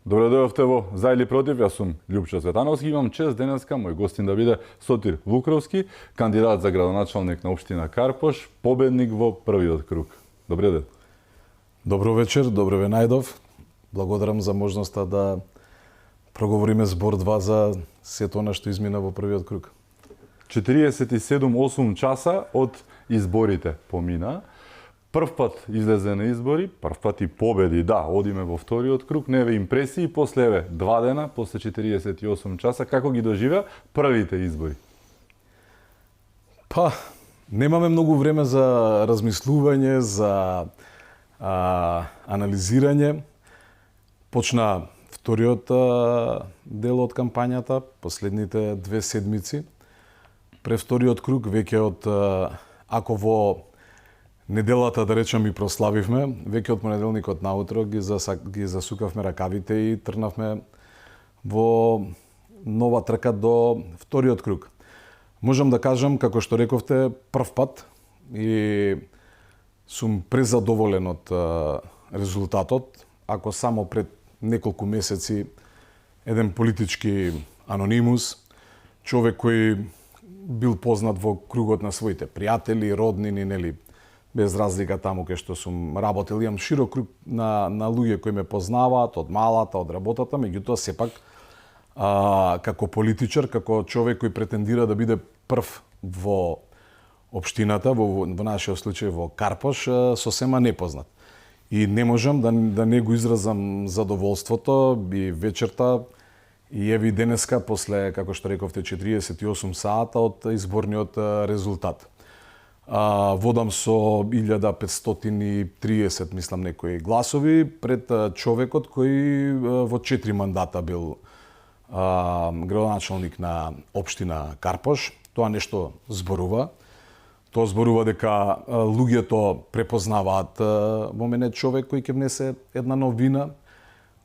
Добре дојдовте во За или против, јас сум Љупчо Цветановски, имам чест денеска мој гостин да биде Сотир Вукровски, кандидат за градоначалник на општина Карпош, победник во првиот круг. Добре ден. Добро вечер, добро ве најдов. Благодарам за можноста да проговориме збор 2 за сето она што измина во првиот круг. 47-8 часа од изборите помина. Прв пат излезе на избори, прв пат и победи, да, одиме во вториот круг, неве импресии, после еве 2 дена, после 48 часа, како ги доживеа првите избори? Па, немаме многу време за размислување, за анализирање. Почна вториот дел од кампањата, последните 2 седмици. Пред вториот круг, веќе од, ако во неделата, да речем, и прославивме, веќе од понеделникот наутро ги засукавме ракавите и трнавме во нова трка до вториот круг. Можам да кажам, како што рековте, прв пат и сум презадоволен од резултатот. Ако само пред неколку месеци еден политички анонимус, човек кој бил познат во кругот на своите пријатели, роднини, нели, без разлика таму кај што сум работел, имам широк круг на луѓе кои ме познаваат од малата, од работата, меѓутоа сепак како политичар, како човек кој претендира да биде прв во општината, во нашиот случај во Карпош, сосема непознат. И не можам да не го изразам задоволството и вечерта и еви денеска после, како што рековте, 48 сата од изборниот резултат. Водам со 1530, мислам, некои гласови пред човекот кој во 4 мандата бил градоначалник на општина Карпош. Тоа нешто зборува. Тоа зборува дека луѓето препознаваат во мене човек кој ќе внесе една новина,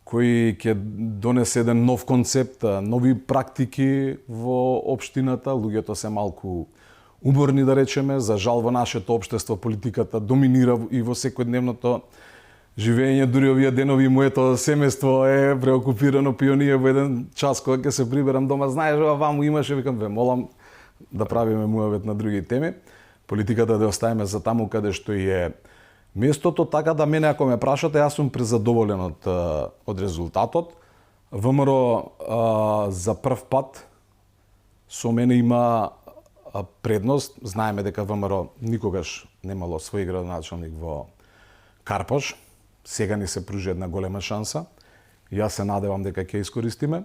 кој ќе донесе еден нов концепт, нови практики во општината. Луѓето се малку уморни, да речеме. За жал во нашето општество политиката доминира и во секојдневното живење. Дури овие денови моето семејство е преокупирано, пионие во еден час кога ќе се приберам дома. Знаеш, ова ваму имаше, викам, ве молам да правиме муавет на други теми. Политиката да оставиме за таму каде што и е местото, така да мене ако ме прашате, јас сум презадоволен од резултатот. ВМРО за прв пат со мене има предност. Знаеме дека ВМРО никогаш немало свој градоначалник во Карпош. Сега ни се пружи една голема шанса. Јас се надевам дека ќе искористиме.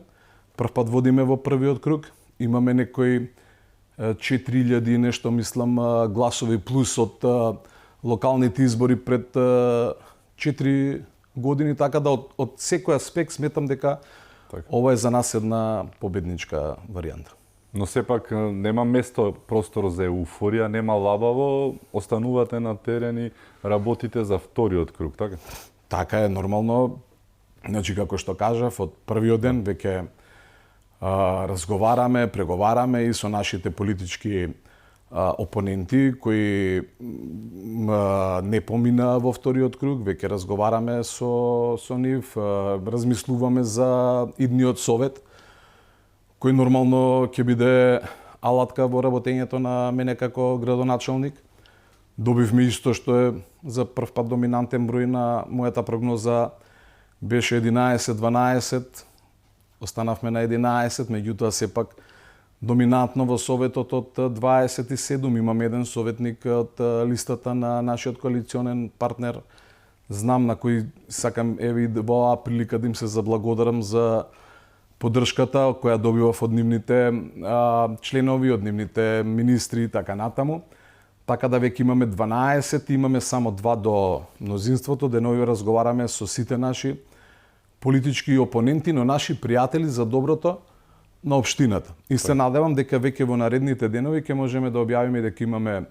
Прв пат водиме во првиот круг. Имаме некои 4000 и нешто, мислам, гласови плюс од локалните избори пред 4 години, така да од секој аспект сметам дека ова е за нас една победничка варијанта. Но сепак нема место, простор за еуфорија, нема лабаво, останувате на терен и работите за вториот круг, така? Така е, нормално. Значи, како што кажав, од првиот ден веќе разговараме, преговараме и со нашите политички опоненти кои не помина во вториот круг, веќе разговараме со нив, размислуваме за идниот совет, кој нормално ќе биде алатка во работењето на мене како градоначалник. Добивме исто што е за прв пат доминантен број на мојата прогноза, беше 11-12, останавме на 11, меѓутоа сепак доминантно во советот од 27, имаме еден советник од листата на нашиот коалиционен партнер. Знам на кој сакам еви во оваа прилика да им се заблагодарам за поддршката која добивав од нивните членови, од нивните министри и така натаму. Така да веќе имаме 12, имаме само 2 до мнозинството. Денови разговараме со сите наши политички опоненти, но наши пријатели за доброто на општината. И се надевам дека веќе во наредните денови ќе можеме да објавиме дека имаме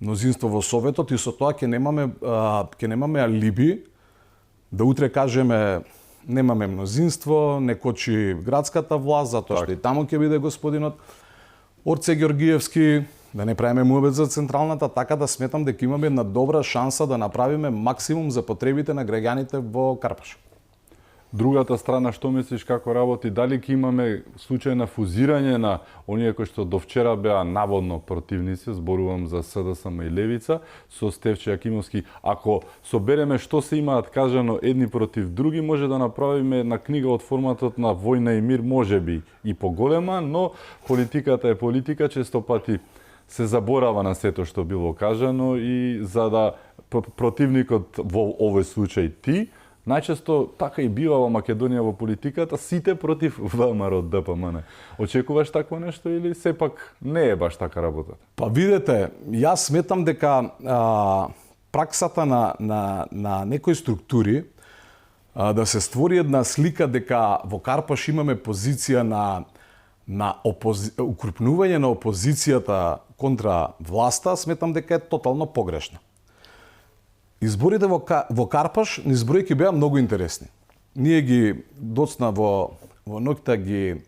мнозинство во советот и со тоа ќе немаме алиби да утре кажеме немаме мнозинство, не кочи градската власт, затоа што и таму ќе биде господинот Орце Георгиевски, да не правиме муабет за централната, така да сметам дека имаме една добра шанса да направиме максимум за потребите на граѓаните во Карпош. другата страна што мислиш како работи, дали ќе имаме случај на фузирање на оние кои што до вчера беа наводно противници, зборувам за СДСМ и Левица, со Стефче Јакимовски. Ако собереме што се имаат кажано едни против други, може да направиме една книга од форматот на Војна и мир, можеби и поголема, но политиката е политика, често пати се заборава на сето што било кажано и за да противникот во овој случај ти, најчесто така и бива во Македонија во политиката, сите против ВМРО ДПМН. Очекуваш такво нешто или сепак не е баш така работата? Па видете, јас сметам дека праксата на некои структури да се створи една слика дека во Карпаш имаме позиција на укрупнување на опозицијата контра власта, сметам дека е тотално погрешна. Изборите во Карпаш, низ бројки беа многу интересни. Ние ги доцна во ноќта ги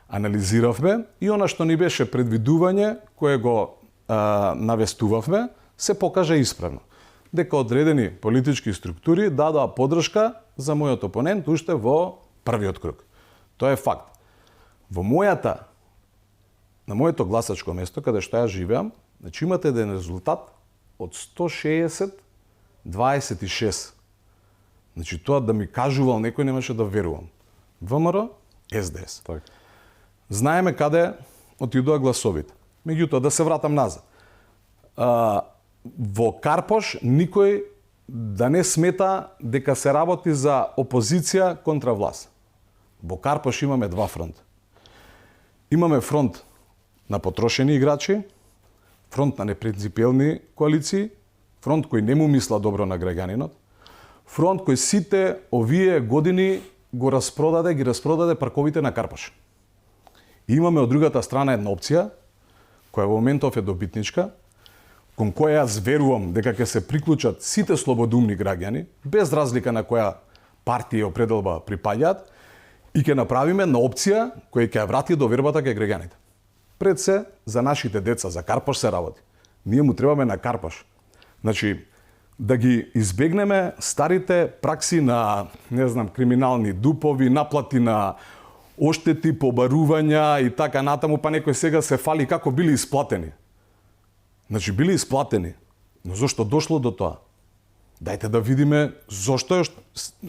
анализиравме и она што ни беше предвидување, кое го навестувавме, се покажа исправно. Дека одредени политички структури дадоа поддршка за мојот опонент уште во првиот круг. Тоа е факт. На моето гласачко место, каде што ја живеам, значи имате еден резултат од 160-26. Значи тоа да ми кажувал некој немаше да верувам. ВМРО, СДС. Так. Знаеме каде отидоа гласовите. Меѓутоа, да се вратам назад. Во Карпаш никој да не смета дека се работи за опозиција контра власт. Во Карпаш имаме два фронта. Имаме фронт на потрошени играчи, фронт на непринципиелни коалиции, фронт кој не му мисла добро на граѓанинот, фронт кој сите овие години ги распродаде парковите на Карпаш. И имаме од другата страна една опција, која во моментов е добитничка, кон која јас верувам дека ќе се приклучат сите слободумни граѓани, без разлика на која партија определба припаѓаат, и ќе направиме една опција која ќе ја врати довербата кај граѓаните. Пред се, за нашите деца, за Карпаш се работи. Ние му требаме на Карпаш. Значи, да ги избегнеме старите пракси на, не знам, криминални дупови, наплати на оштети, побарувања и така натаму, па некој сега се фали како били исплатени. Значи, били исплатени. Но зошто дошло до тоа? Дајте да видиме зошто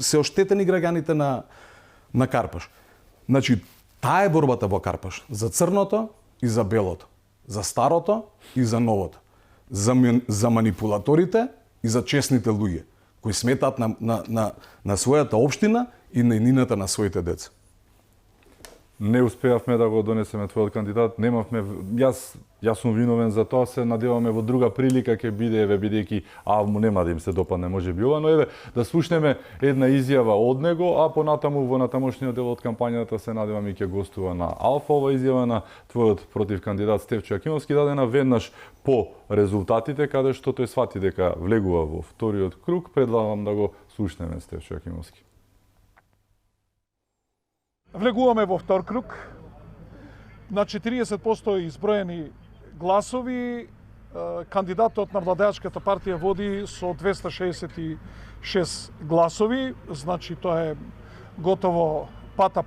се оштетени граѓаните на Карпаш. Значи, таа е борбата во Карпаш. За црното и за белото. За старото и за новото. За манипулаторите и за честните луѓе, кои сметаат на својата општина и на иднината на своите деца. Не успеавме да го донесеме твојот кандидат, немавме, јас сум виновен за тоа, се надеваме во друга прилика ќе биде, бидејќи му нема да им се допадне можеби ова, но да слушнеме една изјава од него, а понатаму во натамошниот дел од кампањата се надевам и ќе гостува на Алфа. Ова изјава на твојот против кандидат Стефче Јакимовски дадена веднаш по резултатите, каде што тој свати дека влегува во вториот круг. Предлагам да го слушнеме Стефче Јакимовски. Влегуваме во втор круг. На 40% изброени гласови, кандидатот на владеачката партија води со 266 гласови, значи тоа е готово пата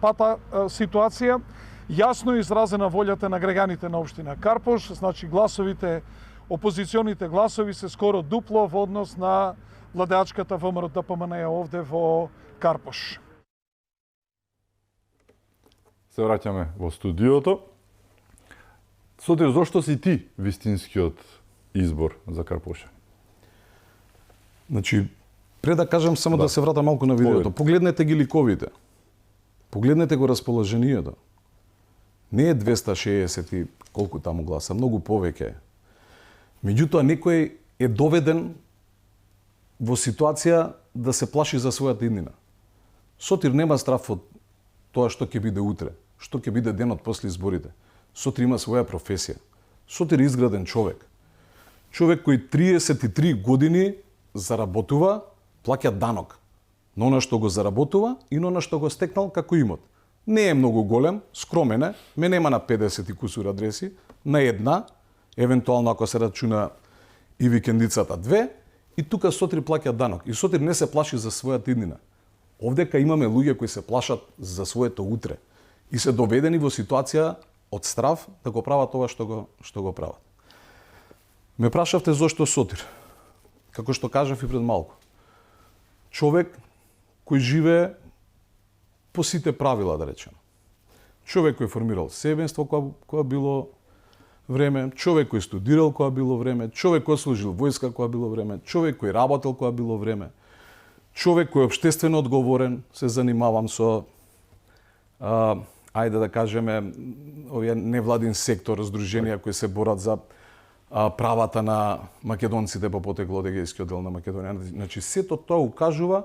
ситуација. Јасно изразена волјата на граѓаните на општина Карпош, значи гласовите, опозиционите гласови се скоро дупло во однос на владеачката ВМРО ДПМН овде во Карпош. Се враќаме во студиото. Сотир, зошто си ти вистинскиот избор за Карпоша? Значи, пред да кажам само да се вратам малку на видеото. Погледнете ги ликовите. Погледнете го расположението. Не е 260 и колку таму гласа, многу повеќе. Меѓутоа, некој е доведен во ситуација да се плаши за својата иднина. Сотир нема страв од тоа што ќе биде утре, што ќе биде денот после изборите. Сотир има своја професија. Сотир е изграден човек. Човек кој 33 години заработува, плаќа данок на она што го заработува и на она што го стекнал како имот. Не е многу голем, скромен е, ме нема на 50 и кусур адреси, на една, евентуално ако се рачуна и викендицата 2, и тука Сотир плаќа данок. И Сотир не се плаши за својата иднина. Овдека имаме луѓе кои се плашат за своето утре и се доведени во ситуација од страв да го прават ова што го прават. Ме прашавте зошто Сотир. Како што кажав и пред малку. Човек кој живее по сите правила, да речеме. Човек кој формирал себенство кога било време, човек кој студирал кога било време, човек кој служил војска кога било време, човек кој работел кога било време, човек кој е општествено одговорен, се занимавам со ајде да кажеме овие невладин сектор, здруженија кои се борат за правата на македонците по потекло од Егејскиот дел на Македонија. Значи сето тоа укажува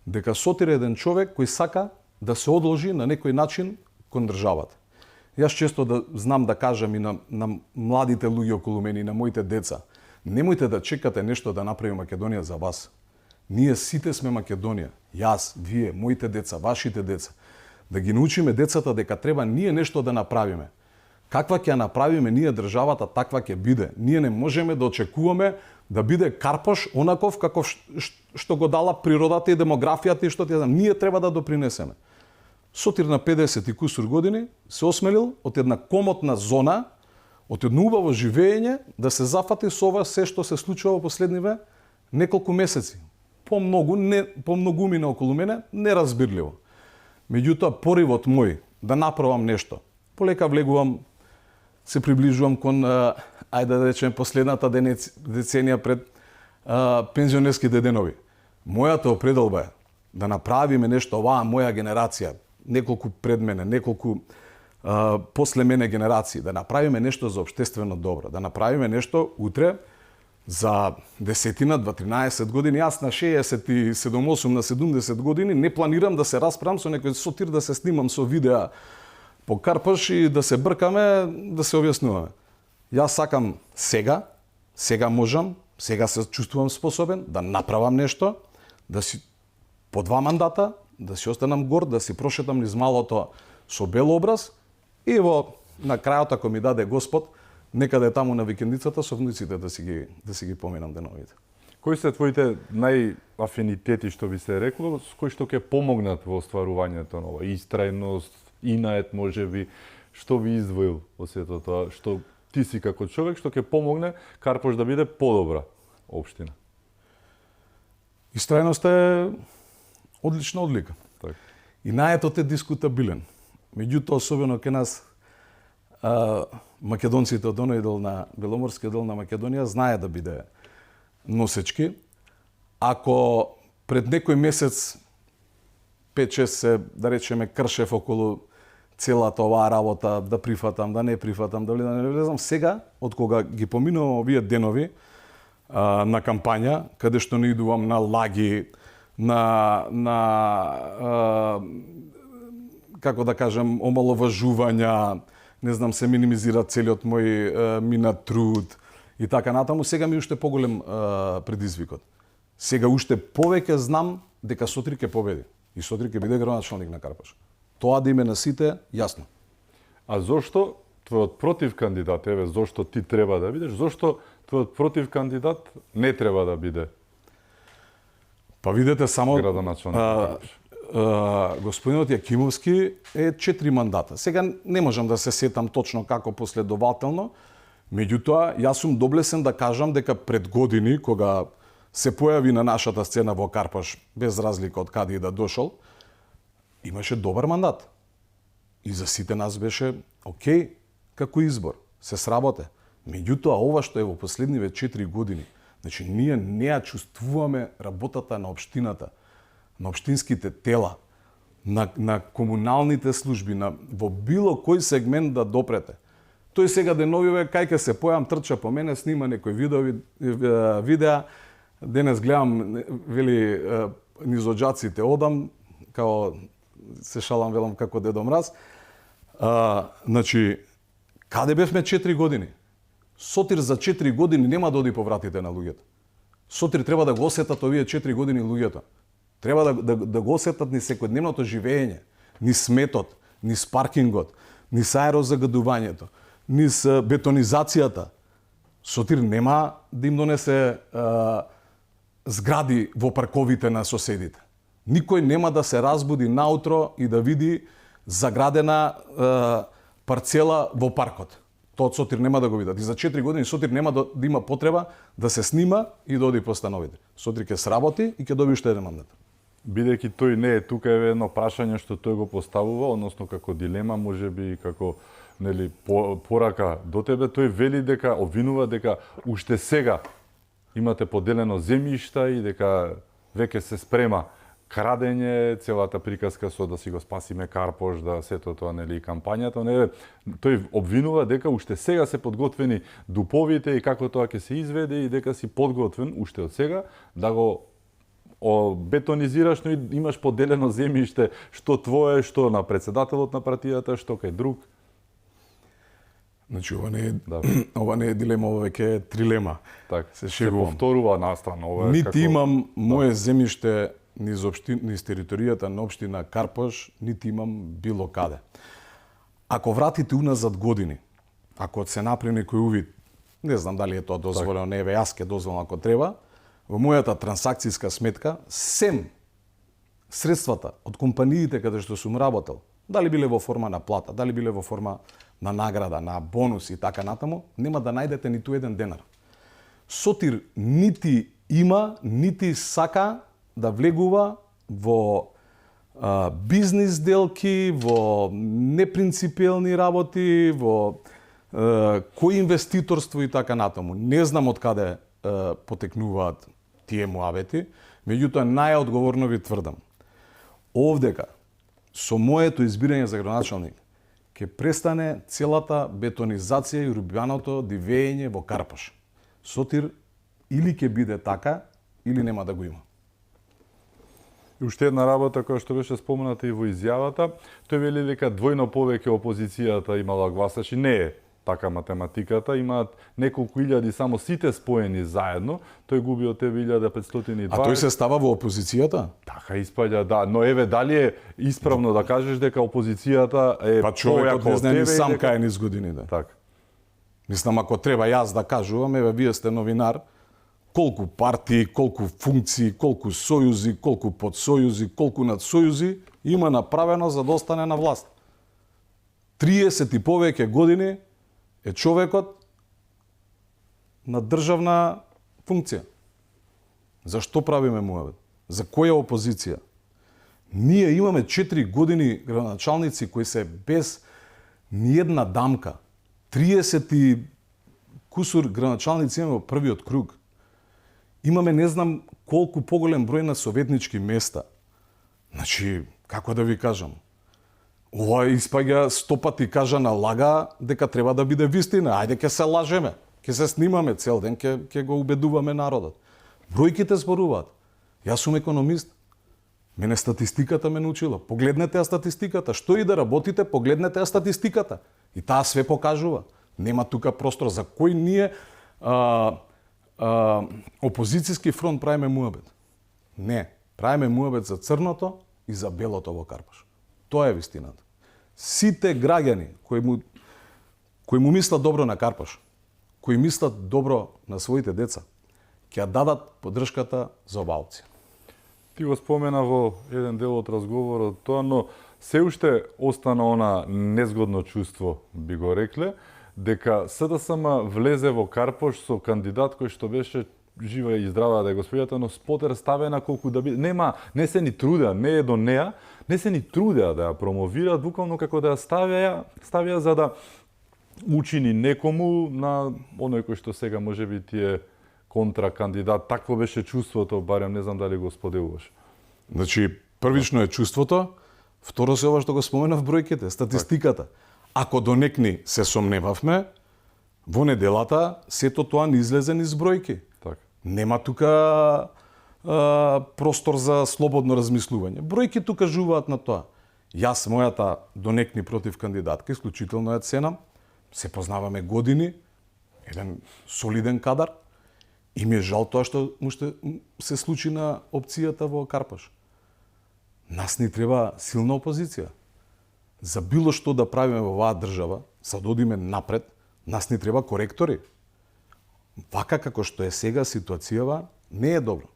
дека Сотир е еден човек кој сака да се одолжи на некој начин кон државата. Јас често да знам да кажам и на младите луѓе околу мене и на моите деца, немојте да чекате нешто да направи Македонија за вас. Ние сите сме Македонија. Јас, вие, моите деца, вашите деца. Да ги научиме децата дека треба ние нешто да направиме. Каква ќе направиме ние државата, таква ќе биде. Ние не можеме да очекуваме да биде Карпош онаков како што го дала природата и демографијата и што ти знам. Ние треба да допринесеме. Сотир на 50 и кусур години се осмелил од една комотна зона, од едно убаво живење, да се зафати со ова се што се случува во последниве неколку месеци. Помногу мина околу мене, неразбирливо. Меѓутоа, поривот мој да направам нешто, полека влегувам, се приближувам кон, ајде да речем, последната деценија пред пензионерските денови. Мојата определба е да направиме нешто, оваа моја генерација, неколку пред мене, неколку после мене генерации, да направиме нешто за општествено добро, да направиме нешто утре за 10-13 години. Јас на 67-8 на 70 години не планирам да се расправам со некој Сотир, да се снимам со видеа по Карпош и да се бркаме, да се објаснуваме. Јас сакам сега можам, сега се чувствувам способен да направам нешто, да си по 2 мандата, да си останам горд, да си прошетам низ малото со бел образ и на крајот, ако ми даде Господ, некаде таму на викендицата со внуците да си ги поминам деновите. Кои се твоите најафинитети, што би се рекло, с кои што ќе помогнат во остварувањето на ова? Истрајност, инает можеби, што би издвоил во сето тоа, што ти си како човек, што ќе помогне Карпош да биде подобра општина? Истрајноста е одлична одлика. Так. Инаетот е дискутабилен. Меѓутоа, особено кај нас, македонците од оној дел на Беломорскиот дел на Македонија знае да биде носечки. Ако пред некој месец 5-6 се, да речеме, кршев околу целата оваа работа, да прифатам, да не прифатам, да не влезам, сега, од кога ги поминувам овие денови на кампања, каде што не идувам на лаги, како да кажем, омаловажувања, не знам, се минимизира целиот мој минат труд и така натаму, сега ми уште поголем предизвикот. Сега уште повеќе знам дека Сотир ќе победи и Сотир ќе биде градоначалник на Карпош. Тоа да име на сите јасно. А зошто твојот против кандидат, еве зошто ти треба да бидеш, зошто твојот против кандидат не треба да биде? Па видете само градоначалник на Карпош. Господинот Јакимовски е 4 мандата. Сега не можам да се сетам точно како последователно, меѓутоа јас сум доблесен да кажам дека пред години, кога се појави на нашата сцена во Карпош, без разлика од каде и да дошол, имаше добар мандат. И за сите нас беше окей како избор, се сработе. Меѓутоа, ова што е во последниве 4 години, значи ние не ја чувствуваме работата на општината, на општинските тела, на комуналните служби, во било кој сегмент да допрете. Тој сега деновиве, кај ке се појам, трча по мене, снима некој видеа, денес гледам, вели, низ оджаците одам, као се шалам, велам како Дедо Мраз. Значи, каде бевме 4 години? Сотир за 4 години нема да оди по вратите на луѓето. Сотир треба да го осетат овие 4 години луѓето. Треба да го осетат ни секојдневното живење, ни сметот, ни паркингот, ни аерозагадувањето, ни бетонизацијата. Сотир нема да им донесе згради во парковите на соседите. Никој нема да се разбуди наутро и да види заградена парцела во паркот. Тоа од Сотир нема да го видат. И за 4 години Сотир нема да има потреба да се снима и да оди по становите. Сотир ќе сработи и ќе доби уште еден мандат. Бидејќи тој не е тука, е едно прашање што тој го поставува, односно како дилема, можеби и како порака до тебе, тој вели дека обвинува дека уште сега имате поделено земјишта и дека веќе се спрема крадење, целата приказка со да си го спасиме Карпош, да сето тоа нели кампањата, тој обвинува дека уште сега се подготвени дуповите и како тоа ќе се изведе и дека си подготвен уште од сега да го бетонизираш, но имаш поделено земјиште, што твое, што на председателот на партијата, што кај друг. Значи, ова не е дилема, ова веќе е трилема. Так, се шегувам. Се повторува настрана. Ова Нити како... имам моje земјиште низ територијата на општина Карпош, нити имам било каде. Ако вратите уназад години, ако се направи некој увид, не знам дали е тоа дозволено, не е, јас ќе дозволам ако треба, во мојата трансакцијска сметка, сем средствата од компаниите каде што сум работел, дали биле во форма на плата, дали биле во форма на награда, на бонус и така натаму, нема да најдете ниту еден денар. Сотир нити има, нити сака да влегува во бизнис делки, во непринципиелни работи, во кој инвеститорство и така натаму. Не знам од каде потекнуваат тие муавети, меѓутоа најодговорно ви тврдам. Овдека, со моето избирање за градоначалник, ќе престане целата бетонизација и урбаното дивење во Карпош. Сотир или ќе биде така, или нема да го има. И уште една работа која што беше спомената и во изјавата, тој вели дека двојно повеќе опозицијата имала гласачи. Не е така математиката, имаат неколку илјади само сите споени заедно, тој губи од тебе 1520. А тој се става во опозицијата? Така испаѓа, да, но еве дали е исправно да кажеш дека опозицијата е па човекот не знае ни сам дека... кај низ годините. Така. Мислам, ако треба јас да кажувам, еве вие сте новинар, колку партии, колку функции, колку сојузи, колку подсојузи, колку надсојузи има направено за да остане на власт. 30 и повеќе години е човекот на државна функција. Зашто правиме муавет? За која опозиција? Ние имаме 4 години градоначалници кои се без ниедна дамка. 30 и кусур градоначалници имаме во првиот круг. Имаме не знам колку поголем број на советнички места. Значи, како да ви кажам, ова испаѓа 100 пати кажана лага дека треба да биде вистина. Ајде ќе се лажеме, ќе се снимаме цел ден, ќе го убедуваме народот. Бројките зборуваат. Јас сум економист. Мене статистиката ме научила. Погледнете ја статистиката. Што и да работите, погледнете ја статистиката. И таа све покажува. Нема тука простор за кој ние опозицијски фронт правиме муабет. Не, правиме муабет за црното и за белото во Карпош. Тоа е вистината. Сите граѓани кои му мислат добро на Карпош, кои мислат добро на своите деца, ќе ја дадат поддршката за оваа опција. Ти го спомена во еден дел од разговорот тоа, но се уште остана она незгодно чувство, би го рекле, дека СДСМ влезе во Карпош со кандидат кој што беше жива и здрава да е господјата, но спотер ставена колку да биде. Не се ни трудеа, не е до неа, не се ни трудеа да ја промовираат, буквално како да ја ставија за да учини некому на оној кој што сега можеби ти е контракандидат. Такво беше чувството, барем не знам дали го споделуваш. Значи, првично е чувството, второ се ова што го спомена в бројките, статистиката. Ако до некни се сомневавме, во неделата сето тоа не излезе низ бројки. Так. Нема тука простор за слободно размислување. Бројки тука кажуваат на тоа. Јас мојата до некни против кандидатка, исклучително ја ценам, се познаваме години, еден солиден кадар, и ми е жал тоа што му ще се случи на опцијата во Карпош. Нас ни треба силна опозиција. За било што да правиме во оваа држава, за да одиме напред, нас ни треба коректори. Вака како што е сега ситуацијава, не е добро.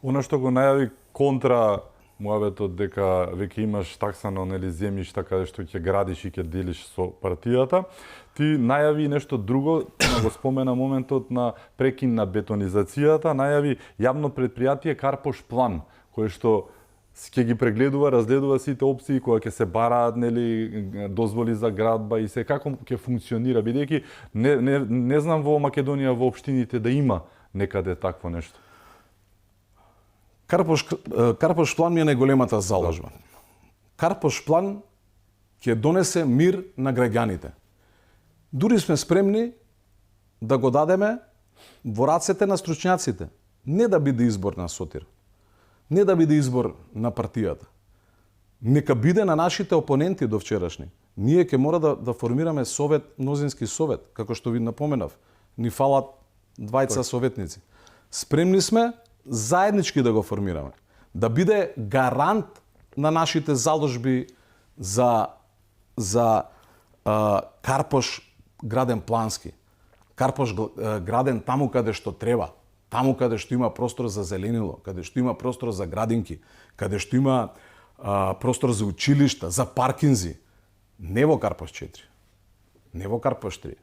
Она што го најави контра муабетот дека веќе имаш таксано нели земјишта каде што ќе градиш и ќе делиш со партијата, ти најави нешто друго, го спомена моментот на прекин на бетонизацијата, најави јавно предпријатие Карпош план, кое што ќе ги прегледува, разгледува сите опции кога ќе се бараат нели дозволи за градба и се како ќе функционира, бидејќи не знам во Македонија во општините да има некаде такво нешто. Карпош план ми е најголемата заложба. Карпош план ќе донесе мир на граѓаните. Дури сме спремни да го дадеме во рацете на стручњаците. Не да биде избор на Сотир. Не да биде избор на партијата. Нека биде на нашите опоненти до вчерашни. Ние ќе мора да формираме совет, мнозински совет, како што ви напоменав. Ни фалат двајца советници. Спремни сме заеднички да го формираме. Да биде гарант на нашите заложби за Карпош граден плански. Карпош граден таму каде што треба. Таму каде што има простор за зеленило, каде што има простор за градинки, каде што има простор за училишта, за паркинзи. Не во Карпош 4. Не во Карпош 3.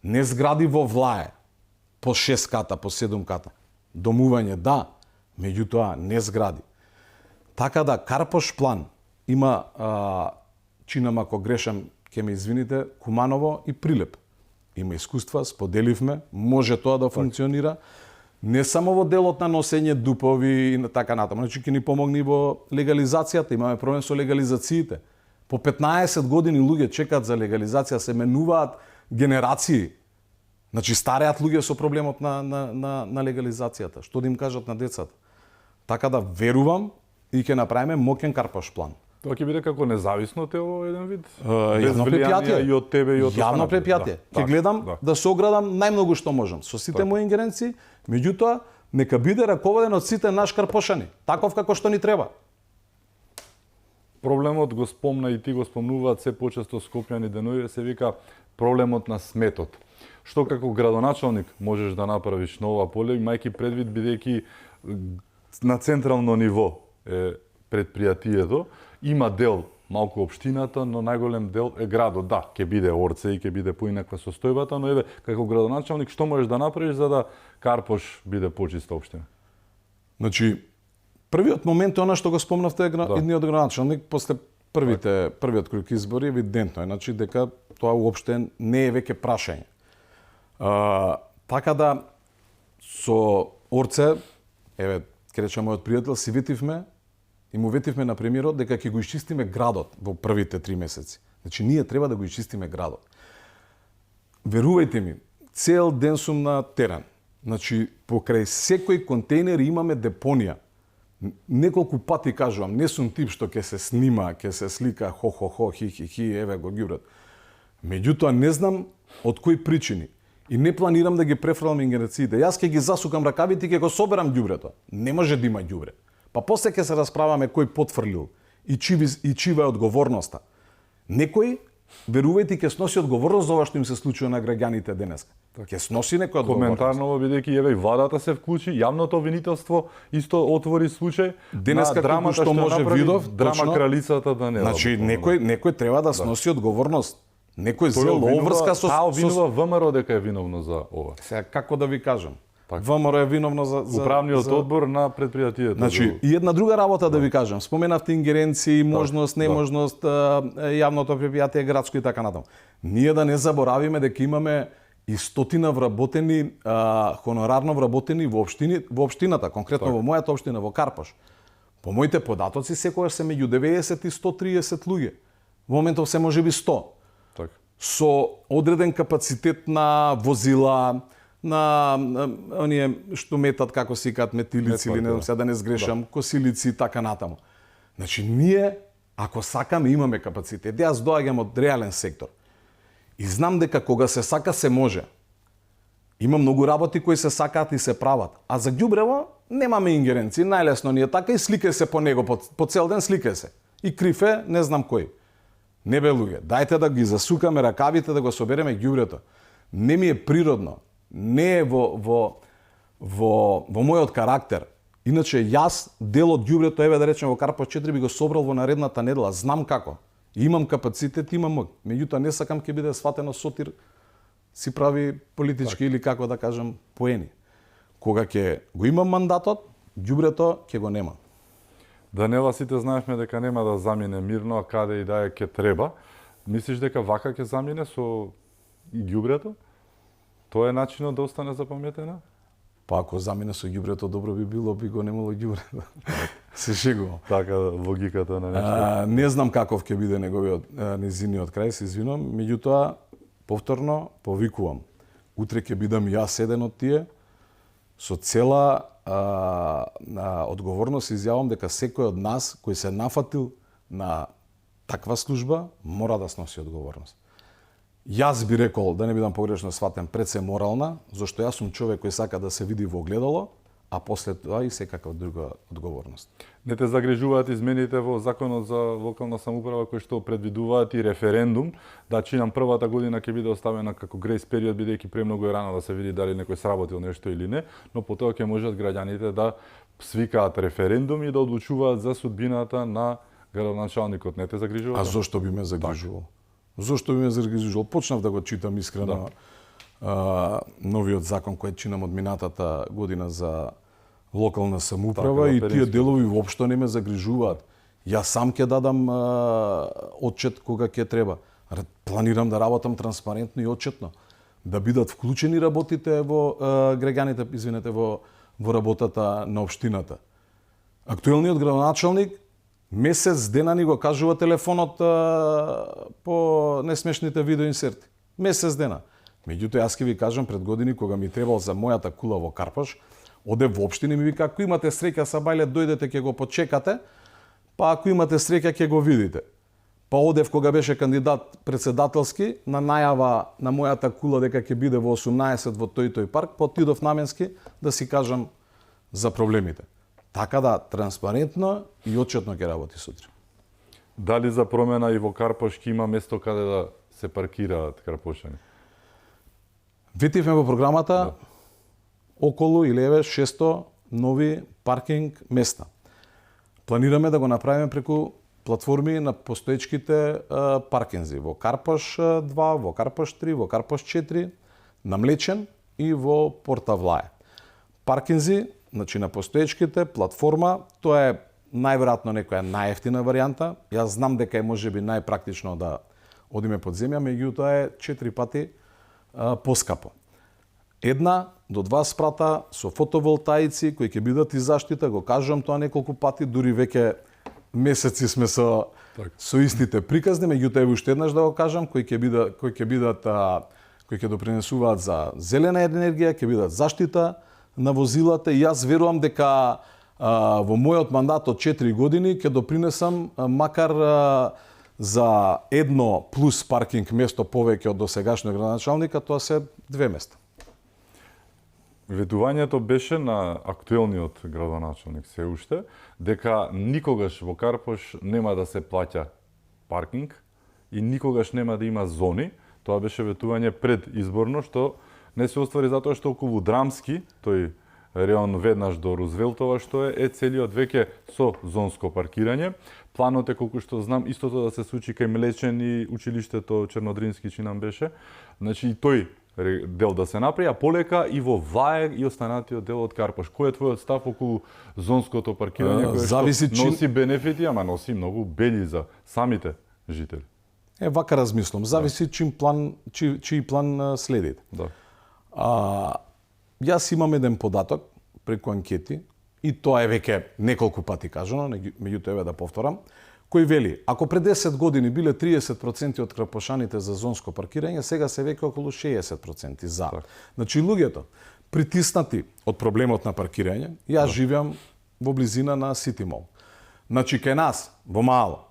Не згради во Влае, по 6 ката, по 7 ката. Домување, да, меѓутоа не згради. Така да, Карпош план има, чинам ако грешам, ќе ме извините, Куманово и Прилеп. Има искуства, споделивме, може тоа да функционира. Не само во делот на носење дупови и така натаму, значи ќе ни помогне во легализацијата, имаме проблем со легализациите. По 15 години луѓе чекаат за легализација, се менуваат генерации. Значи стареат луѓе со проблемот на легализацијата. Што да им кажат на децата? Така да верувам и ќе направиме моќен Карпош план. Тоа ќе биде како независно тело еден вид? Јавно предпријатие. И од тебе и од јавно предпријатие. Ќе гледам да се оградам најмногу што можам со сите мои ингеренции, меѓутоа нека биде раководен од сите наш карпошани, таков како што ни треба. Проблемот го спомна и ти го спомнуваат се почесто скопјани денови, се вика проблемот на сметот. Што како градоначалник можеш да направиш на ова поле, имајќи предвид бидејќи на централно ниво е предпријатието, има дел малку општината, но најголем дел е градот. Да, ќе биде Орце и ќе биде поинаква состојбата, но еве како градоначалник што можеш да направиш за да Карпош биде почиста општина? Значи, првиот момент е она што го спомнавте едниот градоначалник после првиот круг избори, евидентно е, значи дека тоа уопште не е веќе прашање. Така да со Орце, еве, ке речем мојот пријател, си ветивме и му ветивме на премиерот дека ќе го исчистиме градот во првите 3 месеци. Значи ние треба да го исчистиме градот. Верувајте ми, цел ден сум на терен. Значи покрај секој контејнер имаме депонија. Неколку пати кажувам, не сум тип што ќе се снима, ќе се слика хо, хи, еве го ѓубрат. Меѓутоа не знам од кои причини и не планирам да ги префрлам ингеренциите. Јас ќе ги засукам ракавите и ќе го соберам ѓубрето. Не може да има ѓубре. Па после ќе се расправаме кој потфрлил и чива е одговорноста. Некој, верувајте, ќе сноси одговорност за ова што им се случува на граѓаните денеска. Ќе сноси некој одговорност. Коментарно бидејќи еве владата се вклучи, јавното обвинителство исто отвори случај. Денеска како што може видов, драма кралицата да не. Значи некој треба да сноси одговорност. Некој зел обврска со обвинува ВМРО дека е виновно за ова. Сега како да ви кажам? ВМРО е виновно за управниот одбор на предпријатието. Значи, и една друга работа да ви кажам. Споменавте ингеренции, можност, неможност, јавното предпријатие градско и така натаму. Ние да не заборавиме дека имаме и стотина вработени, хонорарно вработени во општината, конкретно во мојата општина, во Карпош. По моите податоци секогаш се меѓу 90 и 130 луѓе. Во моментов се можеби 100. Со одреден капацитет на возила, на оние што метат, како си кажат, метилици или не знам, сега да не сгрешам, косилици и така натаму. Значи ние, ако сакаме, имаме капацитет. Јас доаѓам од реален сектор. И знам дека кога се сака, се може. Има многу работи кои се сакаат и се прават. А за ѓубрево немаме ингеренции. Најлесно ни е така и сликај се по него, по цел ден сликај се. И крив е, не знам кој. Не бе луѓе, дајте да ги засукаме ракавите, да го собереме ѓубрето. Не ми е природно. Не е во мојот карактер Иначе јас дел од ѓубрето, еве да речеме во Карпош 4 би го собрал во наредната недела, знам како. Имам капацитет, имам моќ. Меѓутоа не сакам ќе биде сватено Сотир си прави политички или како да кажам поени. Кога ќе го имам мандатот, ѓубрето ќе го нема. Данела сите знаевме дека нема да замине мирно, а каде и да е ќе треба. Мислиш дека вака ќе замине со ѓубрето? Тоа е начинот да остане запаметена? Па ако замине со ѓубрето, добро би било, би го немало ѓубрето. Се шегувам. Така логиката на нешто. Не знам каков ќе биде неговиот незиниот крај, се извинувам, меѓутоа повторно повикувам. Утре ќе бидам јас еден од тие со цела одговорност изјавам дека секој од нас кој се нафатил на таква служба мора да сноси одговорност. Јас би рекол, да не бидам погрешно сватен, пред се морална, зашто јас сум човек кој сака да се види во огледало, а после тоа и секаква друга одговорност. Не те загрижуваат измените во Законот за локална самоуправа кои што предвидуваат и референдум, да чинам првата година ќе биде оставена како грейс период, бидејќи премногу е рано да се види дали некој сработил нешто или не, но потоа ќе можат граѓаните да свикаат референдум и да одлучуваат за судбината на градоначалникот. Не те загрижува? А зошто би ме загрижувал? Зошто би ме загрижувал? Почнав да го читам искрено новиот закон кој чинам од минатата година за локална самоуправа и тие делови воопшто не ме загрижуваат. Јас сам ќе дадам отчет кога ќе треба. Планирам да работам транспарентно и отчетно. Да бидат вклучени работите во граѓаните, извинете, во работата на општината. Актуелниот градоначалник месец дена ни го кажува телефонот по несмешните видеоинсерти. Месец дена. Меѓутоа, јас ќе ви кажам, пред години, кога ми требал за мојата кула во Карпош, оде во општина ми вика, ако имате среќа са бајле, дојдете ќе го почекате, па ако имате среќа ќе го видите. Па одев кога беше кандидат председателски, на најава на мојата кула дека ќе биде во 18 во тој парк, па отидов наменски да си кажам за проблемите. Така да, транспарентно и отчетно ќе работи сутре. Дали за промена и во Карпош има место каде да се паркираат карпошани? Ветивме во програмата околу 1600 нови паркинг места. Планираме да го направиме преку платформи на постоечките паркинзи во Карпош 2, во Карпош 3, во Карпош 4, на Млечен и во Портавлаје. Паркинзи, значи на постоечките платформа, тоа е најверојатно некоја најевтина варијанта. Јас знам дека е можеби најпрактично да одиме под земја, меѓутоа е 4 пати поскапо. 1 до 2 спрата со фотоволтаици кои ќе бидат и заштита, го кажувам тоа неколку пати, дури веќе месеци сме со истите приказни, меѓутоа е уште еднаш да го кажам, кои ќе допринесуваат за зелена енергија, ќе бидат заштита на возилата и јас верувам дека во мојот мандат од 4 години ќе допринесам макар за едно плюс паркинг место повеќе од досегашниот градоначалника, тоа се 2 места. Ветувањето беше на актуелниот градоначалник се уште, дека никогаш во Карпош нема да се плаќа паркинг и никогаш нема да има зони. Тоа беше ветување пред изборно, што не се оствари затоа што околу Драмски, тој реон веднаш до Рузвелтова, што е целиот веќе со зонско паркирање. Планот е, колку што знам, истото да се случи кај Млечен и училиштето Чернодрински чинам беше. Значи и тој дел да се направи, а полека и во Ваег и останатиот дел од Карпош. Кој е твојот став околу зонското паркирање, кое што носи бенефити, ама носи многу бели за самите жители? Вака размислам. Зависи чиј план следите. Да. Јас имам еден податок преку анкети, и тоа е веќе неколку пати кажано, меѓутоа еве да повторам, кој вели, ако пред 10 години биле 30% од карпошаните за зонско паркирање, сега се веќе околу 60% за. Так. Значи луѓето притиснати од проблемот на паркирање, јас живеам во близина на Сити Мол. Значи кај нас во Мало,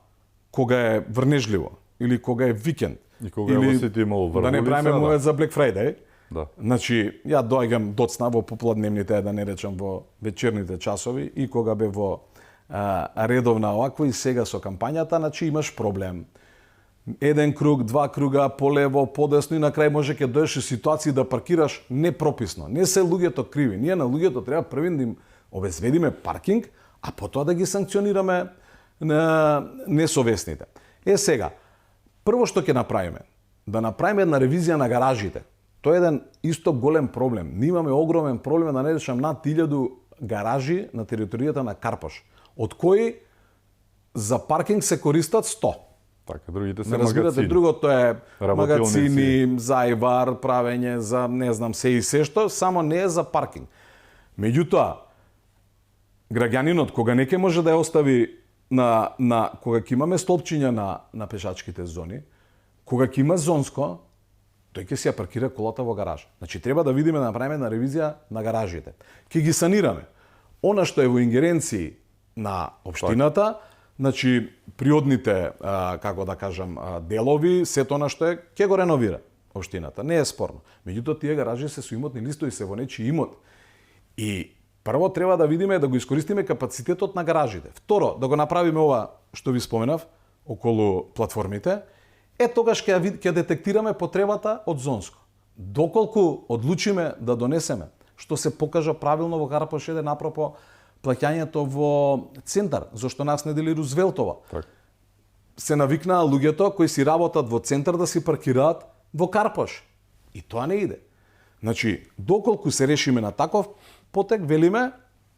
кога е врнежливо или кога е викенд, И кога е во Сити Мол врв да не правиме мојот за Black Friday. Да. Значи, ја доаѓам доцна во попладневните, да не речам во вечерните часови, и кога бе во редовна оваква и сега со кампањата, значи имаш проблем. Еден круг, 2 круга, полево, подесно и на крај може ќе доеш и ситуации да паркираш непрописно. Не се луѓето криви. Ние на луѓето треба првин да им обезведиме паркинг, а потоа да ги санкционираме на несовесните. Сега, прво што ќе направиме, да направиме една ревизија на гаражите. Тоа е еден исто голем проблем. Ние имаме огромен проблем да не речам над 1000 гаражи на територијата на Карпош, од кои за паркинг се користат 100. Така, другите се разбирате, магазини. другото е Работилници. магазини, зајвар, правење за не знам се и се што, само не е за паркинг. Меѓутоа, граѓанинот кога не ќе може да ја остави на кога ќе имаме столпчиња на пешачките зони, кога ќе има зонско, тој ќе си ја паркира колата во гараж. Значи треба да видиме, да направиме една ревизија на гаражите. Ќе ги санираме. Она што е во ингеренции на општината, значи природните, како да кажам, делови, сето она што е, ќе го реновира општината. Не е спорно. Меѓутоа тие гаражи се со имотни листови, се во нечи имот. И прво треба да видиме да го искористиме капацитетот на гаражите. Второ, да го направиме ова што ви споменав околу платформите. Тогаш ќе детектираме потребата од зонско. Доколку одлучиме да донесеме, што се покажа правилно во Карпош 1 апропо плаќањето во центар, зашто нас не дели Рузвелтова. Так. Се навикнаа луѓето кои си работат во центар да си паркираат во Карпош. И тоа не иде. Значи, доколку се решиме на таков потек, велиме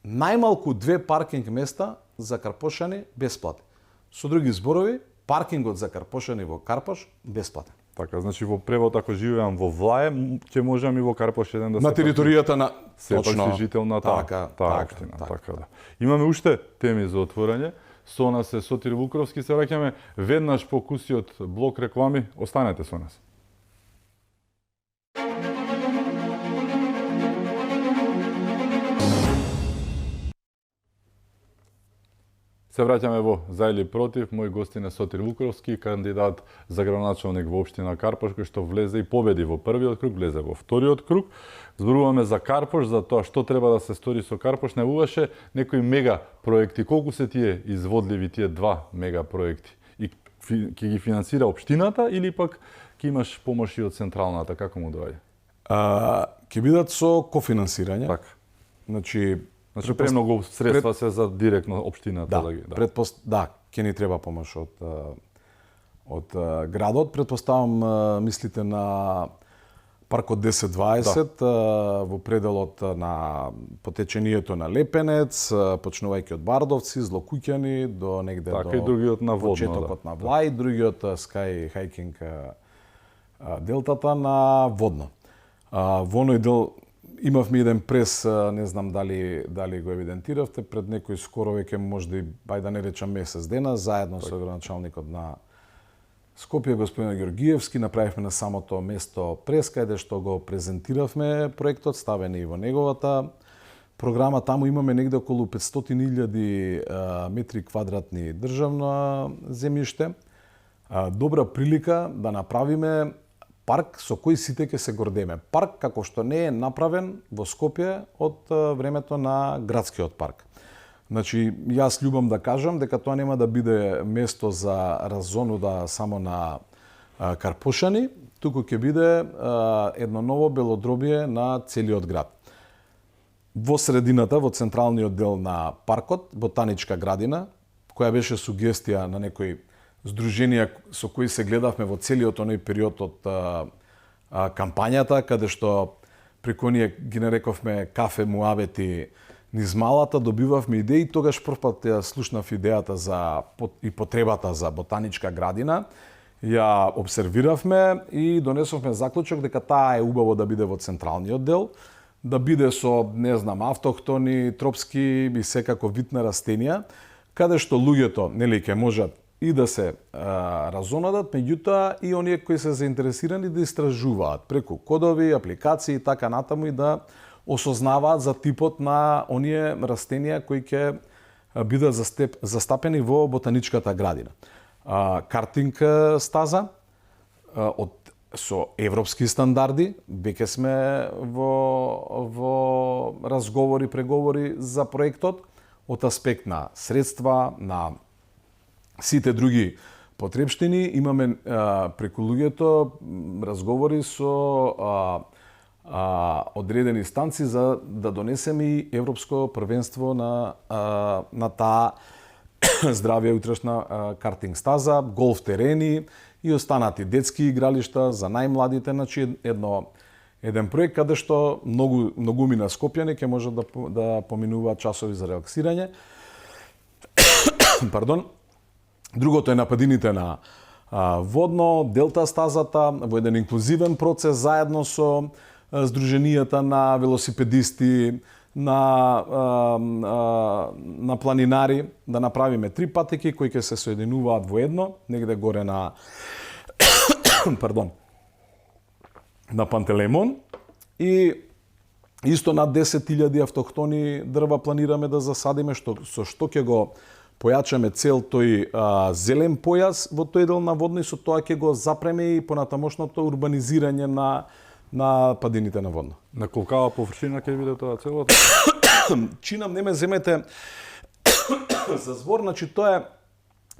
најмалку 2 паркинг места за карпошани бесплатни. Со други зборови, паркингот за карпошани во Карпош бесплатен. Така, значи во превод ако живеам во Влае, ќе можам и во Карпош 1 да на територијата на точно жител на таа општина, така да. Имаме уште теми за отворање. Со нас е Сотир Вукровски, се враќаме веднаш по кусиот блок реклами. Останете со нас. Се враќаме во За или против. Мој гостин е Сотир Вукровски, кандидат за градоначалник во општина Карпош, кој што влезе и победи во првиот круг, влезе во вториот круг. Зборуваме за Карпош, за тоа што треба да се стори со Карпош. Најуваше некои мега проекти. Колку се тие изводливи, тие 2 мега проекти? И ќе ги финансира општината или пак ќе имаш помош и од централната? Како му доаѓа? Ќе бидат со кофинансирање. Така. Значи премногу средства се за директно општината да ги. Да, ќе ни треба помош од градот. Претпоставам мислите на паркот 10-20 во пределот на потечението на Лепенец, почнувајќи од Бардовци, Злокуќани до негде така, до и другиот на Водно, почетокот на Влај, другиот Sky Hiking делтата на Водно. Во оној дел имавме еден прес, не знам дали го евидентиравте, пред некој скоро веќе можда и бај да не речам месец дена, заедно со градоначалникот на Скопје, господин Георгиевски, направивме на самото место прес, каде што го презентиравме проектот, ставени и во неговата програма. Таму имаме негде околу 500.000 метри квадратни државно земјиште. Добра прилика да направиме парк со кој сите ќе се гордеме. Парк како што не е направен во Скопје од времето на градскиот парк. Значи, јас љубам да кажам дека тоа нема да биде место за разонуда само на карпошани, туку ќе биде едно ново белодробие на целиот град. Во средината, во централниот дел на паркот, ботаничка градина, која беше сугестија на некои здруженија со кои се гледавме во целиот оној период од кампањата, каде што преку ние ги нарековме кафе муабети низ малата, добивавме идеи, тогаш првпат ја слушнав идејата и потребата за ботаничка градина, ја обсервиравме и донесовме заклучок дека таа е убаво да биде во централниот дел, да биде со, не знам, автохтони, тропски и секако вид на растенија, каде што луѓето, нели, ќе можат и да се разонадат, меѓутоа и оние кои се заинтересирани да истражуваат преку кодови, апликации и така натаму и да осознаваат за типот на оние растенија кои ќе бидат застапени во ботаничката градина. Картинг стаза со европски стандарди, веќе сме во разговори, преговори за проектот од аспект на средства, на сите други потребштини. Имаме преку луѓето разговори со одредени станци за да донесеме и европско првенство на таа здравија утрешна картинг стаза, голф терени и останати детски игралишта за најмладите, значи еден проект каде што многумина скопјани ќе можат да поминуваат часови за релаксирање. Пардон. Другото е нападините на водно, делта стазата, во еден инклузивен процес заедно со здруженијата на велосипедисти, на планинари, да направиме 3 патеки кои ќе се соединуваат во едно, негде горе на на Пантелеймон, и исто над 10.000 автохтони дрва планираме да засадиме, со што ќе го појачаме цел тој зелен појас во тој дел на водно, и со тоа ќе го запреме и понатамошното урбанизирање на падините на водно. На колкава површина ќе биде тоа целото? Чинам, не ме земете за збор, значи тоа е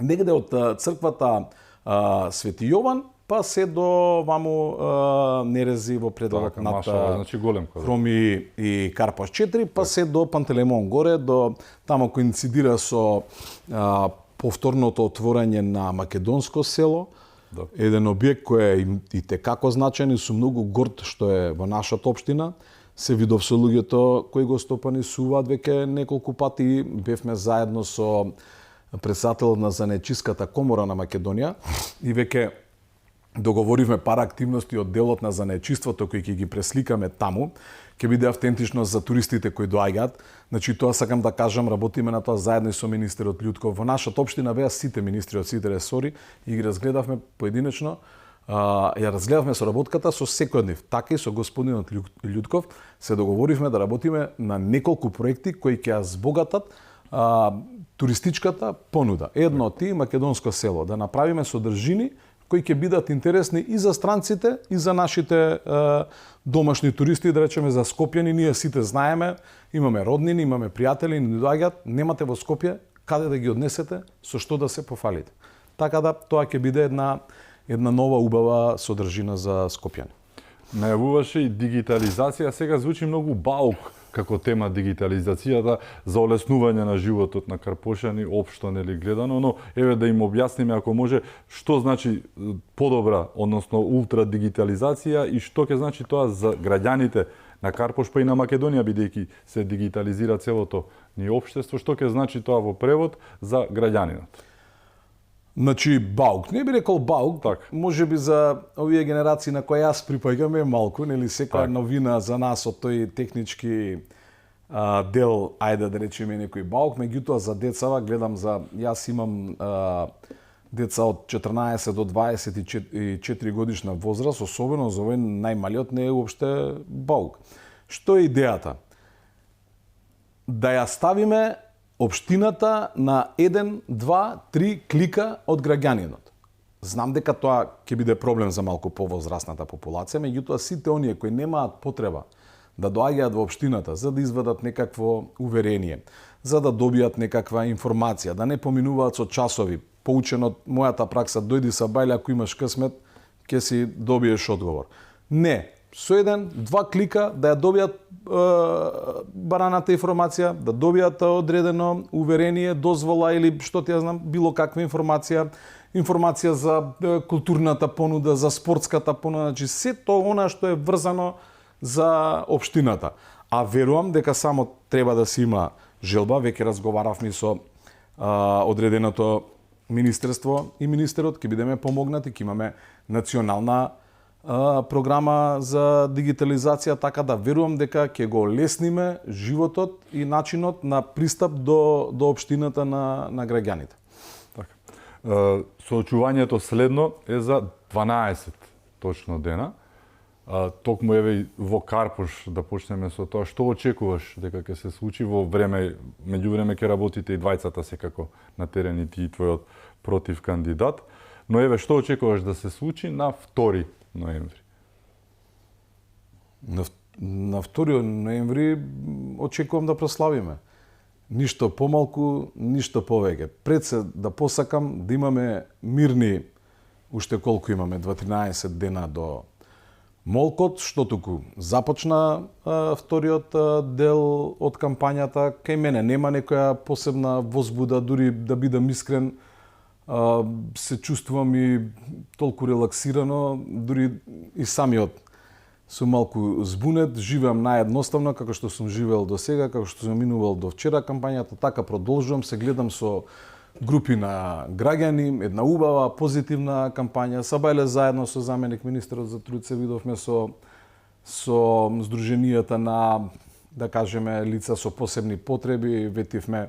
негде од црквата Свети Јован, па се до ваму Нерези во пределот над значи голем Хроми и Карпаш 4, па се до Пантелеймон горе, до тамо коинцидира со повторното отворање на Македонско село. Да. Еден објект кој е и текако значен и сум многу горд што е во нашата општина. Се видов со луѓето кои го стопанисуваат веќе неколку пати. Бевме заедно со претседателот на Занечиската комора на Македонија и веќе договоривме пара активности од делот на занечиството кои ќе ги пресликаме таму. Ќе биде автентично за туристите кои доаѓаат. Значи тоа сакам да кажам, работиме на тоа заедно со министерот Људков. Во нашата општина беа сите министри од сите ресори и ги разгледавме поединечно. Ја разгледавме соработката со секој од нив. Така и со господинот Људков се договоривме да работиме на неколку проекти кои ќе ја збогатат туристичката понуда. Едно од тие Македонско село, да направиме содржини кои ќе бидат интересни и за странците и за нашите домашни туристи, да речеме за Скопјани. Ние сите знаеме, имаме роднини, имаме пријатели, ни доаѓаат, немате во Скопје каде да ги однесете, со што да се пофалите. Така да тоа ќе биде една нова убава содржина за Скопјани. Најавуваше и дигитализација, сега звучи многу баук како тема дигитализацијата за олеснување на животот на Карпошани, општо нели гледано, но еве да им објасниме ако може што значи подобра, односно ултра дигитализација и што ќе значи тоа за граѓаните на Карпош, па и на Македонија, бидејќи се дигитализира целото ни општество, што ќе значи тоа во превод за граѓанинот? Значи, баук. Не би рекол баук, може би за овие генерации на кои јас припаѓам е малку, нели секоја новина за нас од тој технички дел, ајде да речеме некој баук, меѓутоа за децава гледам јас имам деца од 14 до 24 годишна возраст, особено за овој најмалиот не е уопште баук. Што е идејата? Да ја ставиме општината на 1, 2, 3 клика од граѓанинот. Знам дека тоа ќе биде проблем за малку повозрастната популација, меѓутоа сите оние кои немаат потреба да доаѓаат во општината за да извадат некакво уверение, за да добијат некаква информација, да не поминуваат со часови, поучен од мојата пракса, дојди са бајле, ако имаш късмет, ќе си добиеш одговор. Не, со 1, 2 клика да ја добијат бараната информација, да добијат одредено уверение, дозвола или што ти ја знам, било каква информација за културната понуда, за спортската понуда, значи сето она што е врзано за општината. А верувам дека само треба да се има желба, веќе разговаравме со одреденото министерство и министерот, ќе бидеме помогнати, ќе имаме национална програма за дигитализација, така да верувам дека ќе го олесниме животот и начинот на пристап до општината на граѓаните. Така. Соочувањето следно е за 12 точно дена. Токму еве во Карпош да почнеме со тоа, што очекуваш дека ќе се случи во време, меѓувреме ќе работите и двајцата секако на терен и ти и твојот против кандидат, но еве што очекуваш да се случи на 2 ноември? На 2 ноември очекувам да прославиме. Ништо помалку, ништо повеќе. Пред се да посакам да имаме мирни, уште колку имаме, 13 дена до Молкот, што туку започна вториот дел од кампањата, кај мене нема некоја посебна возбуда, дури да бидам искрен, се чувствувам и толку релаксирано, дури и самиот сум малку збунет, живеам наедноставно како што сум живеел до сега, како што сум минувал до вчера кампањата, така продолжувам, се гледам со групи на граѓани, една убава, позитивна кампања. Сабајле заедно со заменик министерот за труд се видовме со здруженијата на, да кажеме, лица со посебни потреби, ветивме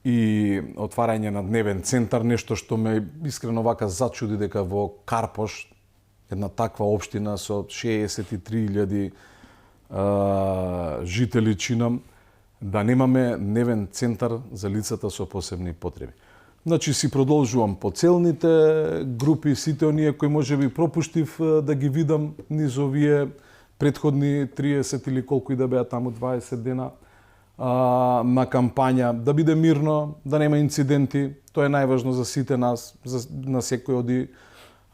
и отварање на дневен центар, нешто што ме искрено вака зачуди дека во Карпош, една таква општина со 63.000 жители чинам, да немаме дневен центар за лицата со посебни потреби. Значи си продолжувам по целните групи, сите оние кои можеби пропуштив да ги видам низ овие претходни 30 или колку и да беа таму 20 дена на кампања, да биде мирно, да нема инциденти, тоа е најважно за сите нас, на секој оди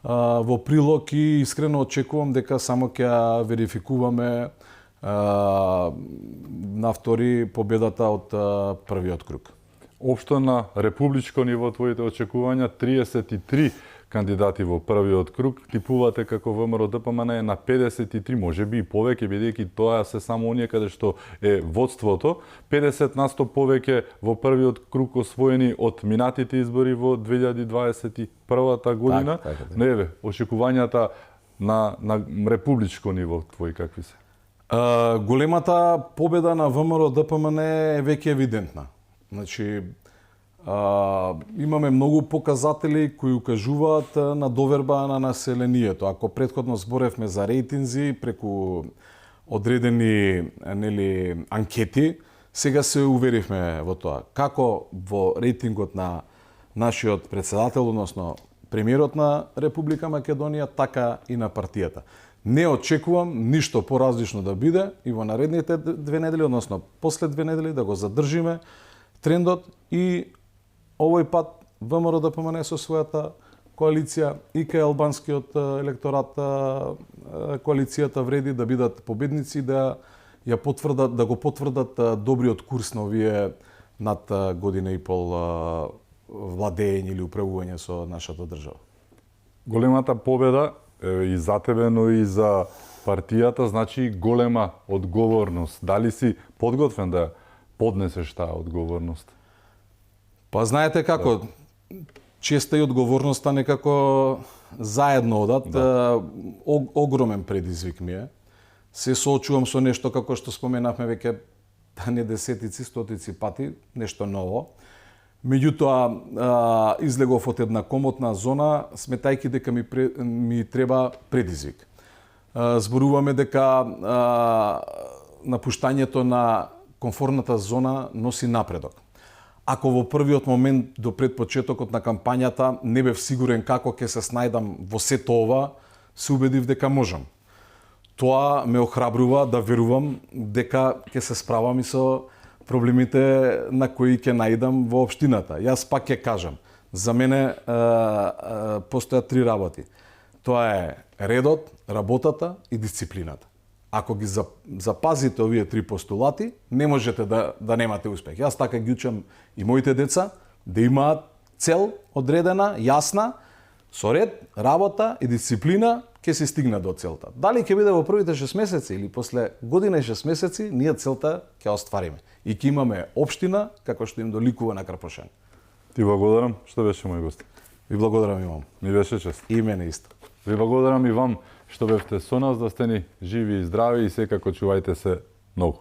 во прилог и искрено очекувам дека само ќе верификуваме на втори победата од првиот круг. Општо на републичко ниво твоите очекувања 33 кандидати во првиот круг, типувате како ВМРО ДПМН е на 53, можеби и повеќе, бидејќи тоа се само оние каде што е водството, 50% повеќе во првиот круг освоени од минатите избори во 2021 година. Да. Еве, очекувањата на републичко ниво твои какви се? Големата победа на ВМРО ДПМН е веќе евидентна. Значи, имаме многу показатели кои укажуваат на доверба на населението. Ако претходно зборевме за рейтинзи преку одредени анкети, сега се уверивме во тоа. Како во рейтингот на нашиот председател, односно премиерот на Република Македонија, така и на партијата. Не очекувам ништо поразлично да биде и во наредните 2 недели, односно после 2 недели, да го задржиме трендот и овој пат ВМРО ДПМН со својата коалиција и кај албанскиот електорат коалицијата вреди да бидат победници, да ја потврдат, да го потврдат добриот курс на овие над година и пол владење или управување со нашата држава. Големата победа и за тебе, но и за партијата, значи голема одговорност. Дали си подготвен да поднесеш таа одговорност? Па знаете како, честа и одговорноста некако заедно одат, огромен предизвик ми е. Се соочувам со нешто како што споменавме веќе не десетици, стотици пати, нешто ново. Меѓутоа, излегов од една комотна зона, сметајќи дека ми треба предизвик. Зборуваме дека напуштањето на комфортната зона носи напредок. Ако во првиот момент до пред почетокот на кампањата не бев сигурен како ќе се снајдам во сето ова, се убедив дека можам. Тоа ме охрабрува да верувам дека ќе се справам и со проблемите на кои ќе наидам во општината. Јас пак ќе кажам, за мене постојат 3 работи. Тоа е редот, работата и дисциплината. Ако ги запазите овие 3 постулати, не можете да немате успех. Јас така ги учам и моите деца да имаат цел одредена, јасна, со ред, работа и дисциплина ќе се стигне до целта. Дали ќе биде во првите 6 месеци или после година и 6 месеци, ние целта ќе оствариме. И ќе имаме општина како што им доликува на Карпошани. Ти благодарам што беше мој гост. Ви благодарам и вам. Ми беше чест. И мене исто. Ви благодарам и вам што бевте со нас, да сте ни живи и здрави и секако чувајте се многу.